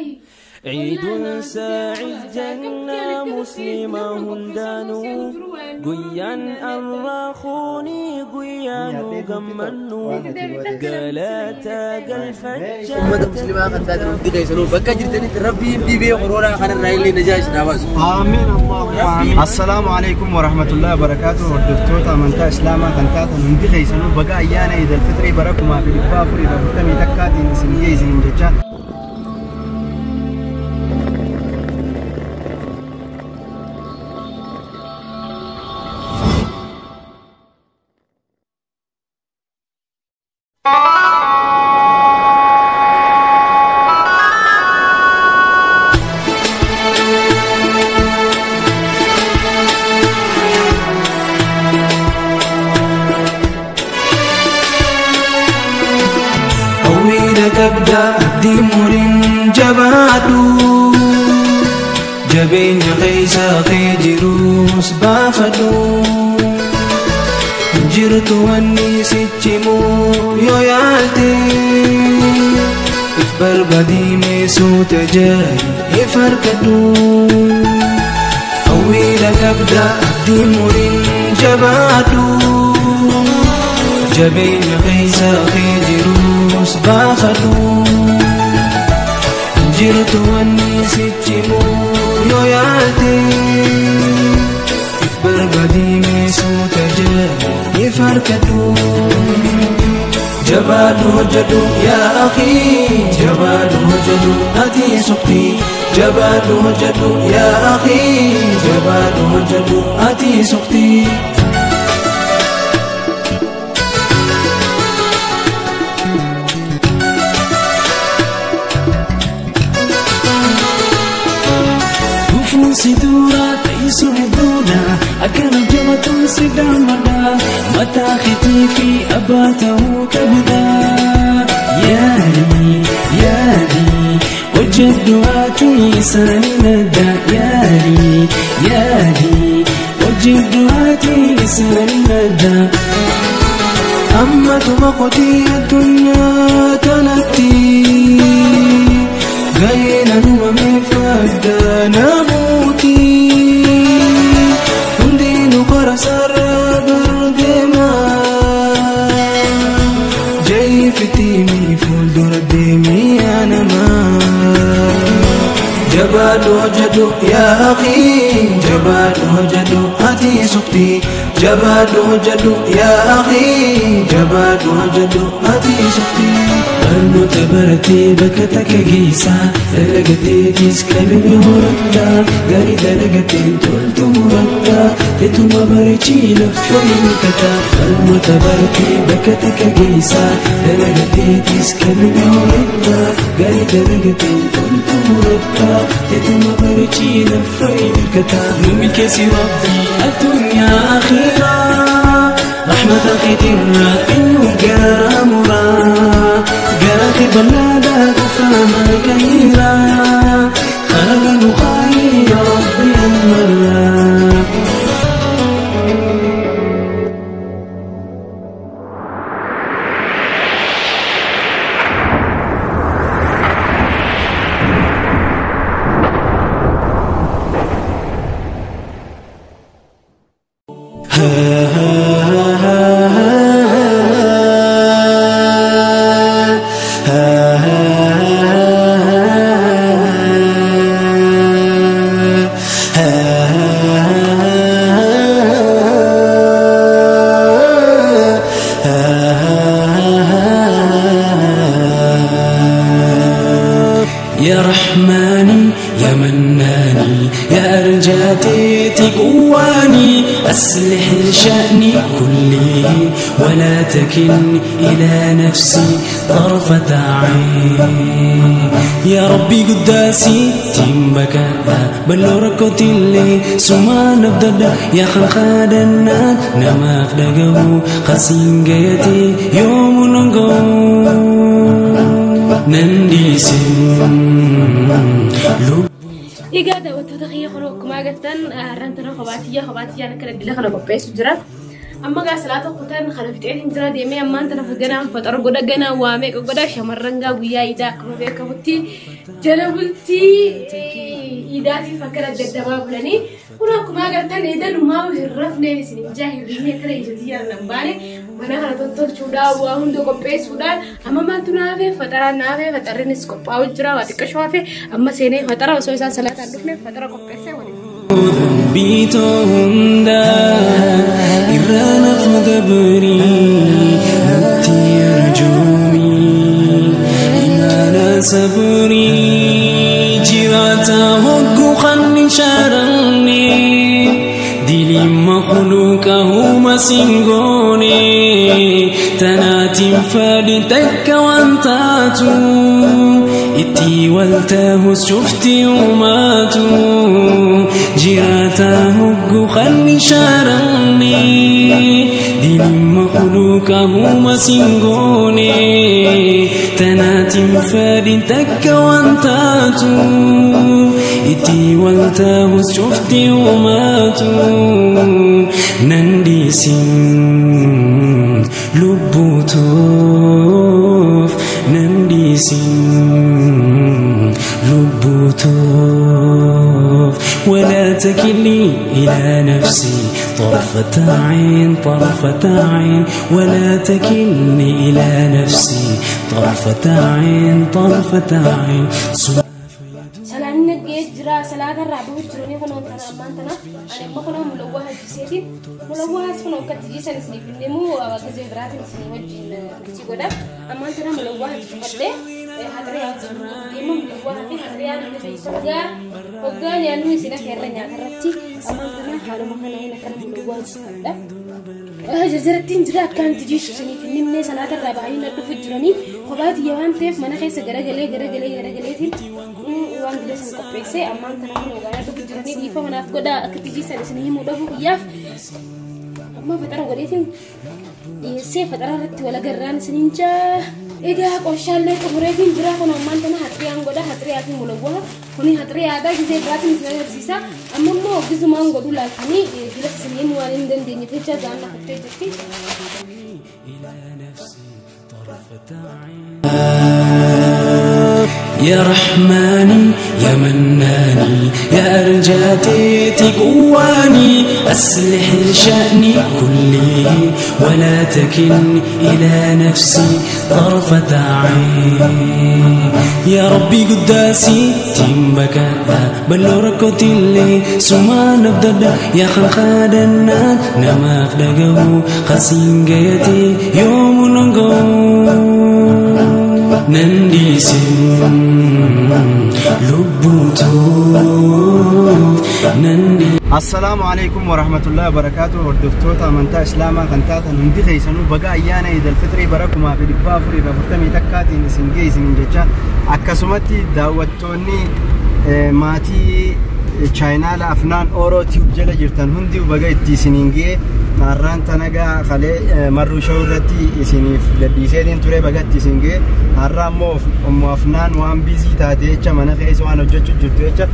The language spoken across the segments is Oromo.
Wallaahi. عيد سعيد جنة مسلمة هندانو قيان الراخوني قيان قمنو قلاتا قلفجة Ummata muslimaa kan taatan hundi keessanuu bakka jirtanitti Rabbiin dhibee koronaa kanarraa illee najaa isin haa baasu. Amiin Allahumma. Assalaamu alaikum warahmatullahi wabarakatuh. Hordoftoota amantaa Islaamaa kan taatan hundi keessanuu baga ayyaana Iidal Fixrii bara 1441tiin isin geessinin jecha. Hawwiidha qabda abdii muriin jabaadhu jabeenya keessa kee jirus baafadhu jirtu wanni sichimu yoo yaalte if barbaadii meesuuta jaayi if harkadhu. Hawwiidha qabda abdii muriin jabaadhu jabeenya keessa kee jirus baafadhu jirtu wanni sichimu yoo yaalte if barbaadii meesuuta jaayi if harkadhu. Jabaadhu hojjedhu yaa akhi, jabaadhu hojjedhu ati suqti. Jabaadhu hojjedhu yaa akhi, jabaadhu hojjedhu ati suqti. Dhufuun si dura teessuma hedduudha akkana jabatuun si daammadha mataa keetii fi abbaa ta'uu qabda. Yaadi yaadi hojjedhu ati isaanii nadda yaadi yaadi hojjedhu ati isaanii nadda. Ammatuma qotii addunyaa tanatti ga'eena uumamee adda namuuti hundinuu kora sarara bardeema jayifitiimi fuuldura deemii yaanamaa. Jabaadhu hojjedhu yaa akhi, jabaadhu hojjedhu ati suqti. Jabaadhu hojjedhu yaa akhi, jabaadhu hojjedhu ati suqti. Barnoota baratee bakka takka geessaa dalagateetis qabeenya horattaa gaarii dalagateen toltu murattaa teetuma bareechii lafa hirkataa. Barnoota baratee bakka takka geessaa dalagateetis qabeenya horattaa gaarii dalagateen toltu murattaa teetuma bareechii lafa hirkataa. Nu milkeessi Rabbi addunyaa akhiraa رحمة خدرة إنه قامرا قاخي بلادا كفاما كهيرا خلق نخاي يا ربي أمرا. يا رحماني يا مناني يا أرجاتي تقواني أصلح شأني كلي ولا تكلني إلى نفسي طرفة عين. يا ربي قداسي تيمبكاتا بلوركوتيلي سما نبدد يا خلخادنا نما فدقو خسين جيتي يوم نقو ننديسن لب Egaa daawwattoota kiyya kun akkuma agartan har'aan tana kophaatiyyaa kophaatiyyaan akkana dila kana qopheessu jira. Amma gaa salaata kutaan kana fixeetiin jira deemee ammaan tana ganaan faxara godha ganaan waamee godha shamarran gaa guyyaa iidaa akkuma beekamutti jala bultii iidaatiif akkana daddabaa bulanii kun akkuma agartan iidalumaa hin rafneen isin ijaa hirribni akkana ijatti yaalan baane mana kana tottolchuudhaan waa hunda qopheessuudhaan amma maaltu naafee faxaraan naafee faxarrinis qophaa'u jira waa xiqqashoo hafee amma seenee faxara osoo isaan salaataan dhufne faxara qopheessee waliin. ذنبيتهم دا إرانا فدبري نتي رجومي إيمانا صبري جراتا هقو خن شارني دلي مخلوقه مسنغوني تناتي فادتك وانتاتو إتي والتاه شفتي وماتو جراتا هقو خلي شارني دين مخلوقه مسنغوني تناتي فادتك وانتاتو إتي والتاه شفتي وماتو ننديسين لبوتوف ننديسين لبوتوف ولا تكلني إلى نفسي طرفة عين طرفة عين ولا تكلني إلى نفسي طرفة عين طرفة عين Salaanni jira salaata irraa bahu jiranii kun tana ammaan tana ani amma kun mulawwaa hajjiseetiin mulawwaa kun akkatti jiisan isiniif himu gizee biraatiin isinii wajjin turtii godha ammaan tana mulawwaa hajjifadhee haxiriyaa deema mulawwaa fi haxiriyaa namni beeksisaa hoggaa nyaannu isin afeerra nyaata irratti ammaan tana haaluma kana hin akkana mulawwaa hajjifadha. Jarjarattiin jira akkanatti jiisu isiniif hin himne salaata irraa bahanii na dhufu jiranii kophaati waan ta'eef mana keessa garagalee garagalee garagaleetiin waan gilee san qopheessee ammaan tana kun ogaanaa dhufu jiranii dhiifa manaaf godhaa akkatti jiisan isin himuu dhabu guyyaaf amma faxara godheetiin dhiyeessee faxara irratti wal agarraan isiniin jaa. Egaa qorshaallee xumureetiin jira kun ammaan tana haxiriyaan godha haxiriyaa fi mulawwaa kuni haxiriyaadha gizee biraatiin isin agarsiisa amma immoo gizumaan godhu laaltanii jila isin himuu waan hin dandeenye jecha jaan lafattee jirti. يا رحماني يا مناني يا أرجاتي تقواني أصلح شأني كلي ولا تكلني إلى نفسي طرفة عين يا ربي قداسي تيمبكاتا بلوركوتي اللي سما نبدأ يا خلخادنا نما أخدقه خسين جيتي يوم نقو ننديسين لبوتوف نندي Assalaamu alaikum warahmatullahi wabarakatuh. Hordoftoota amantaa Islaamaa kan taatan hundi keessanuu baga ayyaana Iidal Fitrii bara 1441 isin geessiniin jecha akkasumatti daawwattoonni maatii chaayinaala Afnaan Oroo Tube jala jirtan hundi baga itti isiniin ga'e har'aan tanagaa kalee marruu shawuu irratti isiniif gadhiiseetiin ture baga itti isin ga'e har'a ammoo ummu Afnaan waan biizii taate jecha mana keessa waan hojjechuu jirtu jecha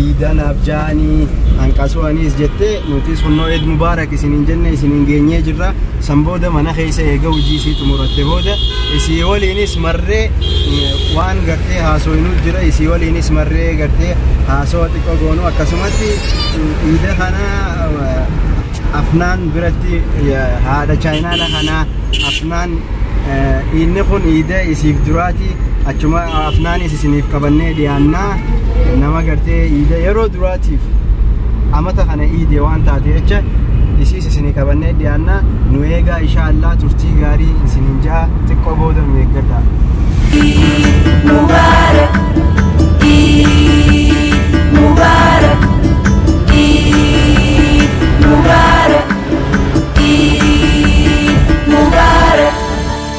iidanaaf ja'anii hanqasuu'aniis jettee nutis hunnoo Eid Mubaarak isiniin jenne isiniin geenyee jirra. San booda mana keessa eega hojii isii xumuratte booda isii waliinis marree waan gartee haasofnu jira isii waliinis marree gartee haasoo xiqqoo goonu akkasumatti iida kana Afnaan biratti haadha chaayinaala kanaa Afnaan inni kun iida isiif duraati achuma Afnaanis isiniif qabannee dhiyaannaa nama gartee iida yeroo duraatiif amata kana iide waan taate jecha isiis isinii qabannee dhiyaannaa nu eegaa insha Allah turtii gaarii isiniin ja'a xiqqoo booda nu eeggadhaa. Mubarak, Eid Mubarak, Eid Mubarak, Eid Mubarak,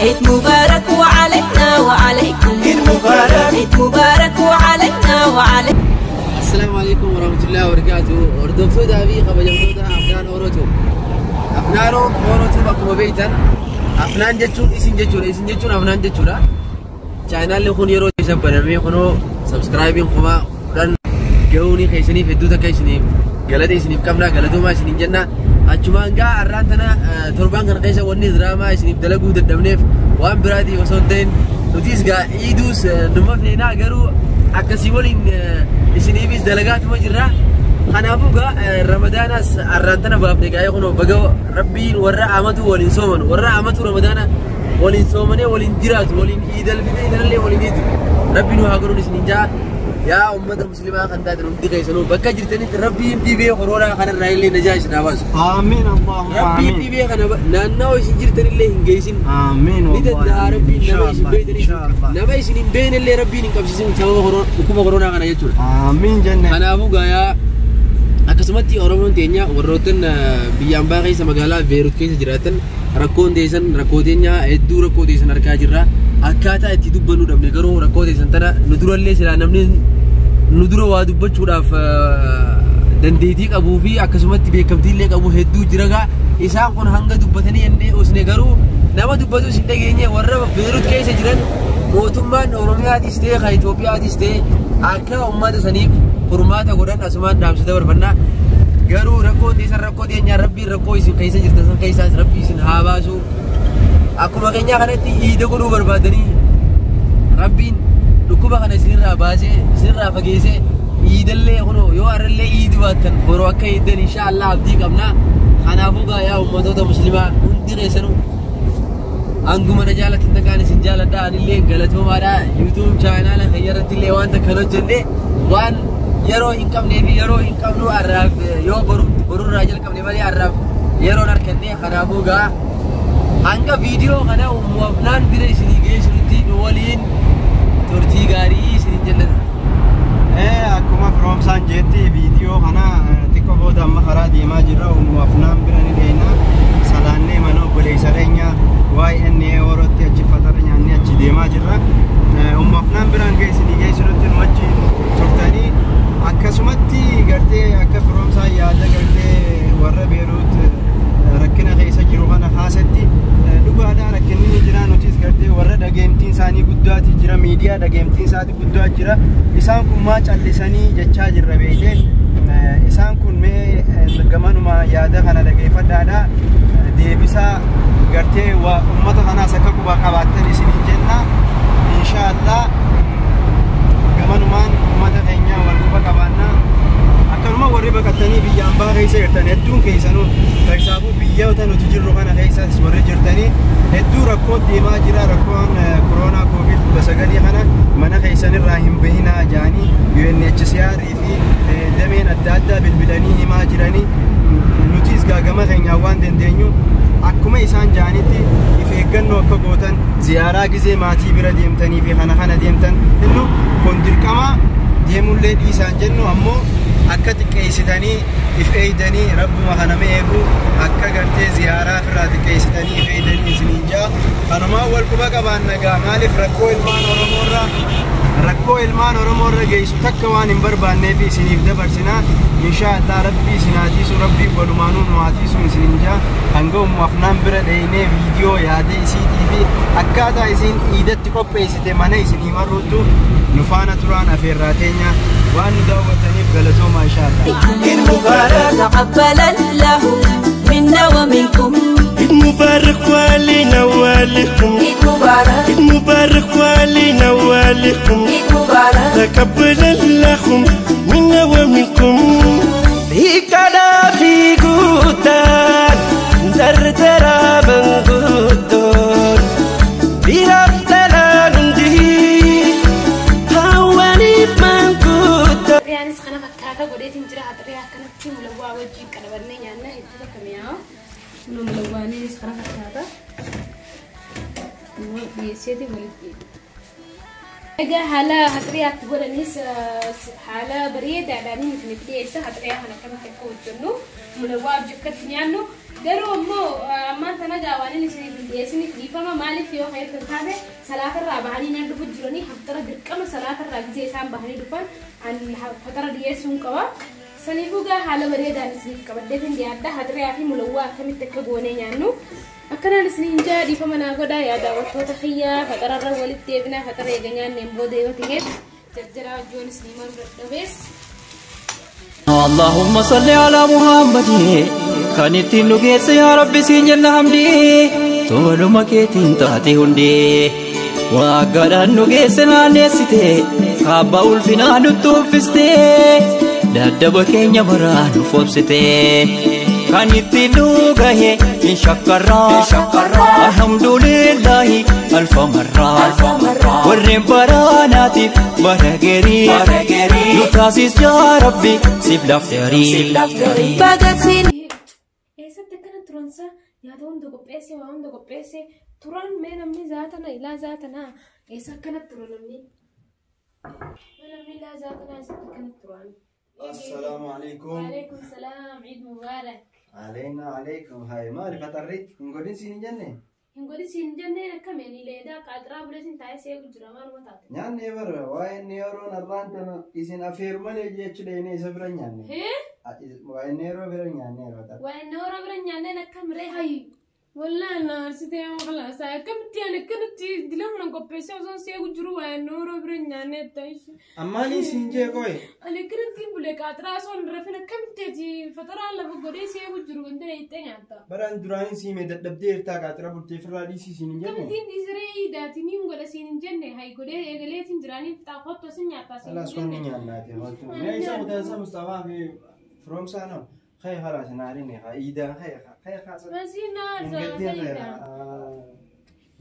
Eid Mubarak وعلينا وعليكم Eid Mubarak. Eid Mubarak وعلينا وعليكم. السلام عليكم ورحمة الله وبركاته. Hordoftoota fi kabajamtoota Afnaan Oroo Tube. Afnaan Oroo Tube akkuma beektan Afnaan jechuun isin jechuudha. Isin jechuun Afnaan jechuudha. Chaayinaalli kun yeroo isa banamee kunoo sabskraayibiin 10,000 gahuun keessaniif hedduu takka isiniif galata isiniif qabna galatoomaa isiniin jenna. Achumaan gaa arraan tana torbaan kana keessa wanni diraamaa isiniif dalaguu dadhabneef waan biraatii osoo hin ta'in nutis gaa iiduus numa feenaa garuu akkasii waliin isiniifis dalagaatuma jirra. Kanaafuu gaa Ramadaanas arraan tana baafne gaa kunoo baga Rabbiin warra amatu waliin sooman warra amatu Ramadaana waliin soomanee waliin jiraatu waliin iidal fitee iidallee waliin iidu Rabbi nu haa godhuun isiniin jaa. Yaa ummata muslimaa kan taatan hundi keessanuu bakka jirtanitti Rabbiin dhibee koronaa kanarraa illee najaa isin haa baasu. Amiin Allahumma Rabbiin amiin. dhibee kana naannawaa isin jirtanillee hin geessin. Amiin Ni danda'a Rabbiin nama isin beeytanii Inshallah. nama isin hin beeknellee Rabbiin hin qabsiisin sababa dhukkuba koronaa kana jechuudha. Amiin jenne. Kanaafuu gaayaa akkasumatti Oromoon teenya warroottan biyya ambaa keessa magaalaa Beerut keessa jiraatan rakkoon teessan rakkoo teenya hedduu rakkoo teessan argaa jirra. Akkaataa itti dubbannu dhabne garuu rakkoo teessan tana nu durallee silaa namni nu dura waa dubbachuudhaaf dandeettii qabuu fi akkasumatti beekamtiillee qabu hedduu jira gaa isaan kun hanga dubbatanii jennee usne garuu nama dubbatus hin dhageenye warra Beerut keessa jiran mootummaan Oromiyaatis ta'e kan Itoophiyaatis ta'e akka uummata saniif furmaata godhan asumaan dhaamsa dabarfannaa. Garuu rakkoo teessan rakkoo teenyaa Rabbiin rakkoo isin keessa jirtan san keessaas Rabbi isin haa baasu. Akkuma keenyaa kanatti iida godhuu barbaadanii Rabbiin dhukkuba kana isinirraa baasee isinirraa fageessee iidallee kunoo yoo har'allee iidi baattan boroo akka iiddan insha Allah abdii qabna. Kanaafuu gaa yaa uummatoota muslimaa hundi keessanuu hanguma na jaallattan takkaan isin jaaladha anillee galatoomaadha. YouTube chaanaala kiyya irratti illee waan takka hojjenne waan yeroo hin qabnee fi yeroo hin qabnu har'aaf yoo borurraa jalqabne malee har'aaf yeroon arganne. Kanaafuu gaa hanga viidiyoo kana Ummu Afnaan bira isinii geessutti nu waliin turtii gaarii isiniin jennaan. Akkuma firoomsaan jetti viidiyoo kana xiqqoo booda amma karaa deemaa jirra. Ummu Afnaan bira ni deena. Salaannee mana obboleessa keenya YNA Orootti achi fatara nyaannee achi deemaa jirra. Ummu Afnaan biraan geessinii geessinutti nu wajjin turtanii akkasumatti gartee akka firoomsaan yaada gartee warra Beeruut rakkina keessa jiru kana haasatti dhugaadhaa rakkinni ni jira. Nutis gartee warra dhageemtiin isaanii guddaati jira, miidiyaa dhageemtiin isaanii guddaa jira, isaan kun maa callisanii jechaa jirra beekee. Isaan kun mee gamanuma yaada kana dhageeffadhaadha deebisaa gartee ummata kanaas akka quba qabaattan isiniin jenna. Inshaallah gamanumaan ummata keenya wal quba qabaannaa. Akkanuma warri baqatanii biyya ambaa keessa jirtan hedduun keessanuu keessaafuu biyyoota nuti jirru kana keessas warri jirtanii hedduu rakkoo deemaa jira. Rakkoon koronaa koovid 19 kana mana keessanirraa hin bahinaa jaanii UNHCR fi dameen adda addaa bilbilanii himaa jiranii. Nutis gaagama keenyaa waan dandeenyu akkuma isaan jaanitti if eeggannoo akka gootan ziyaaraa gizee maatii bira deemtanii fi kana kana deemtan innu kun dirqama deemullee dhiisaan jennu ammoo akka xiqqeessitanii if eeydanii rabbuma kanama eegu akka gartee ziyaaraa ofirraa xiqqeessitanii if eeydanii isiniin jaa. Kanumaan wal quba qabaan nagaa maaliif rakkoo ilmaan Oromoorra geessu takka waan hin barbaanneef isiniif dabarsinaa. Insha Allah Rabbi isin haa tiisu, Rabbi walumaanuu nu haa tiisu isiniin jaa. Hanga Ummu Afnaan bira dheenee viidiyoo yaada isiitii fi akkaataa isiin iidatti qopheessite mana isinii marruuttu nu faana turaan afeerraa teenya waan nu daawwattaniif galatooma insha Allah. عيد مبارك تقبل الله منا ومنكم. عيد مبارك وعلينا وعليكم. عيد مبارك. عيد مبارك وعلينا وعليكم. عيد مبارك تقبل الله منا ومنكم. Hiikkaadhaa fi guutaan dardaraa manguddoon dhiiraaf dhalaan hundi hawwaniif manguddoon. Haxiriyaanis kana fakkaata godheetiin jira. Haxiriyaa akkanatti mulawwaa wajjin qalabannee nyaanna hedduu takka mi'aawa. Kun mulawwaanis kana fakkaata. Immoo dhiyeesseetiin walitti. Egaa haala haxiriyaatti godhanis haala bareedaadhaan isiniif dhiyeessa. Haxiriyaa kana akkamitti akka hojjennu mulawwaa wajjin nyaannu. Garuu immoo ammaan tana gaa waan inni isiniif hin dhiyeessiniif dhiifama. Maaliif yoo fayyadatan taate salaatarraa bahanii naan dhufu jiranii haftara dirqama salaatarraa gisee isaan bahanii dhufan an fatara dhiyeessuun qaba. Saniifuu gaa haala bareedaan isiniif qabaddeetiin dhiyaadha. Haxiriyaa fi mulawwaa akkamitti akka goonee nyaannu. Akkanaan isiniin jaa dhiifama naa godhaa yaa daawwattoota kiyyaa faxararra walitti deebinaa faxara eega nyaanneen booda yoo ta'eef jarjaraa wajjoon isinii maruu dadhabees. اللهم صل على محمد kan ittiin nu geesse yaa Rabbi siin jenna hamdi toluma keetiin taate hundi waggaadhaan nu geesse naanneessite kaabba ulfinaa nutti uffiste daddaba keenya baraa nu foobsite kan ittiin nu gahe hin shakkarraa alhamdulillahi alfa marraa warreen baraanaatiif bara gerii nu taasis yaa Rabbi siif lafteerii. Bagatiin Eessatti akkana turansa nyaata hunda qopheesse waa hunda qopheesse turan mee namni zaatana ilaa zaatanaa eessa akkana tura namni? Mee namni ilaa zaatanaa eessatti akkana turan? Assalaamu alaikum. Waalaikum salaam, Eid Mubarak. Aleena alaikum. Hai maali faxarri hin godhin siin hin jenne? Hin godhin siin hin jenneen akkameen leedaa qaaxiraa buleetiin taa'ee seegu jira maaluma taate? Nyaanni bara waa'ee inni yeroon har'aan tana isin afeeru malee jechuu dheenee isa bira nyaanne. Hee? Waa'ee inni yeroo bira nyaanne yeroo Waa'ee yeroo bira nyaanneen akkam ree hayi? Wallaan na arsitee maqlaasaa akkamitti ani akkanatti dilamuna qopheessee osoo seegu jiru waa'ee yeroo bira nyaannee ta'e. Ammaanii siin jee qoye. Ani akkanatti bulee qaaxiraa osoo hin rafin akkamitti ati faxaraan lafa godhee seegu jiru wanti na itti nyaatta. Baraan duraan siime dadhabdee jirtaa qaaxira bultee firraa dhiisii siin hin jenne. Akkamittiin dhiisiree iidaatiin hin godha siin hin jenne hayi godhee eegaleetiin jiraanii fixaa kottu sin nyaattaa siin Alas hin wanni jenne. nyaannaati. Mee isa kutansa Mustafaa fi firoomsaa nama. Kaya خلاص نارين يا إيدا خير خير خلاص. Masii na aarsaa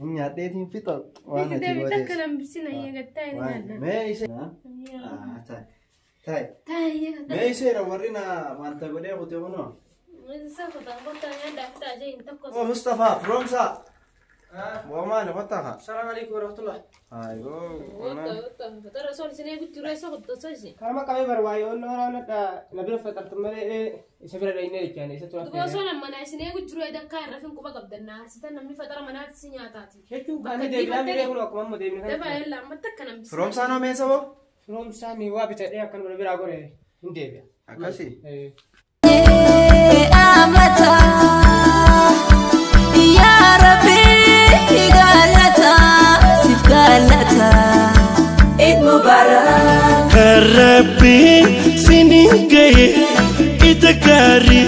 Nyaadheetiin fixa waan Itti ati deebiin gootes. akka lambisina eegattaa hin nyaanna. Mee isa. Ta'i. Taa'ee Mee iseera warri na wanta godhee kute kunoo. Isa kutaa kottaa nyaadhaa fitaa jee hin tokko. Oo Mustafaa firoomsaa. Waa maali kottaa kaa. Assalamu alaikum warahmatullah. Ayoo. Fatara osoo isin eegu jiru eessa kottosa isin. Karama qabee barbaayee onnoo raawwadha na bira faxartu malee isa bira dhayinee jechaani isa tura. Duba osoo nama manaa isin eegu jiru edakkaa hin rafin quba qabdan na arsitan namni fatara manaatti si nyaataati. Jechuun kan deebi'aa miree kun akkuma amma deebine Dabaa kana. yalla ammatti akka namni. Firoomsaa noo meessa boo? Firoomsaa miwaa bitadhee akkanuma na biraa gore hin deebi'a. Akkasi. amata yaa Rabbi galata siif galata Eid Mubarak. Karabbi sinin gahe ita gaarii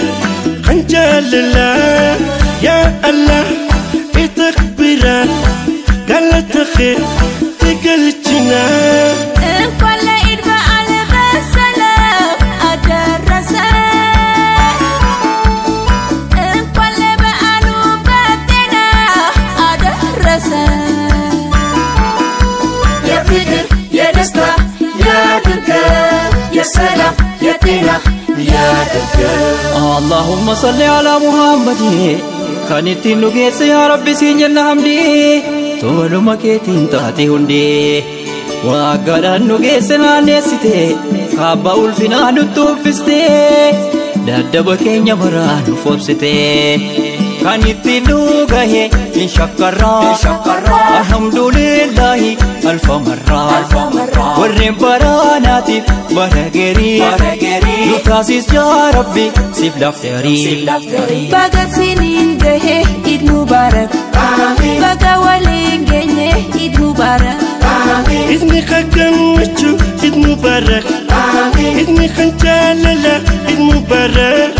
kan jaalalaa yaa Allah ita biraan galata kee galchinaa. እንኳን ለኢድ በዓል በሰላም አደረሰን። እንኳን ለበዓሉ በጤና አደረሰን። የፍቅር የደስታ ያድርገን፣ የሰላም የጤና ያድርገን። اللهم صل على محمد kan ittiin nu geesse yaa Rabbi siin jenna hamdi toluma keetiin taate hundi waggaadhaan nu geesse naanneessite kaabba ulfinaa nutti uffiste daddaba keenya baraa nu foobsite kan ittiin nu gahe hin shakkarraa alhamdulillahi alfa marraa warreen baraanaatiif bara gerii nu taasis yaa Rabbi siif lafteerii. Baga siniin gahe Eid Mubarak. Baga waliin geenye Eid Mubarak. Idni gammachuu Eid Mubarak. Idni kan jaalalaa Eid Mubarak.